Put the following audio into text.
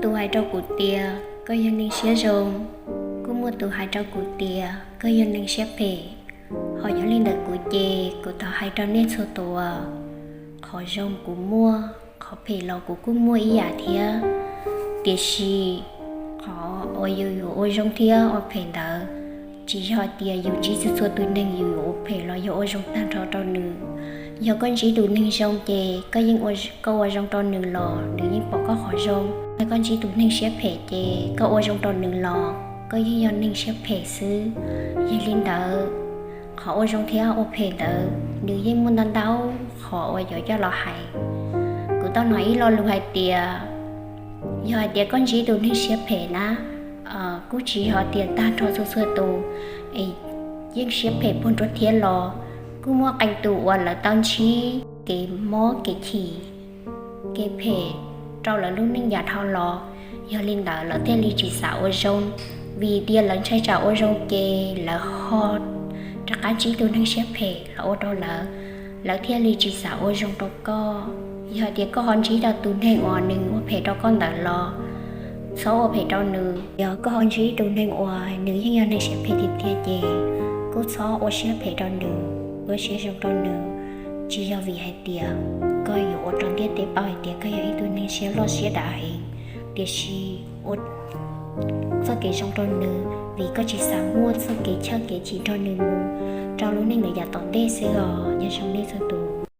Tus hais rau kuv tias koj yog neeg siab zoo, kuj muaj tus hais rau kuv tias koj yog neeg siab phem. Ho yog li ntawd kuv ces kuv thov hais rau nej txhua tus, qhov zoo kuv muaj, qhov phem los kuv kuj muaj ib yam thiab. Tiam sis qhov uas yus yuav ua zoo thiab ua phem ntawd, tsis yog tias yus ntsib txhua txhua tus neeg yus yuav ua phem los yog ua zoo tag nrho rau nws. Yog koj ntsib tus neeg zoo ces koj yeej, koj ua zoo rau nws los nws yeej pom koj qhov zoo. Yog koj ntsib tus neeg siab phem ces koj ua zoo rau nws los koj yeej yog neeg siab phem xwb. Yog li ntawd, qhov ua zoo thiab ua phem ntawd nws yeej muaj ntau ntau qhov uas yuav coj los hais. Kuv tau hnov ib lo lus hais tias, yog hais tias koj ntsib tus neeg siab phem na, kuj tsis yog tias tag nrho txhua txhua tus yeej siab phem puag nruab thiab los, kuj muaj qee tus uas lawv tau ntsib kev mob kev chim, kev phem rau lawv lub neej yav dhau los, yog li ntawd lawv thiaj li tsis xav ua zoo. Vim tias lawv ntshai tsam ua zoo ces lawv ho rov qab ntsib tus neeg siab phem los ua rau lawv, lawv thiaj li tsis xav ua zoo rau koj. Yog tias koj ho ntsib rau tus neeg uas nws ua phem rau koj ntawd los txhob ua phem rau nws. Yog koj ho ntsib tus neeg uas nws yeej yog neeg siab phem tiag tiag ces kuj txhob ua siab phem rau nws, ua siab zoo rau nws. Tsis yog vim hais tias koj yuav ua rau ntiaj teb paub hais tias koj yog ib tug neeg siab loj siab dav heev, tiam sis ua txoj kev zoo rau nws, vim koj tsis xav muaj txoj kev chim kev chim nrog nws mus rau lub neej lawm yav tom ntej xwb os. Nyob zoo nej txhua tus.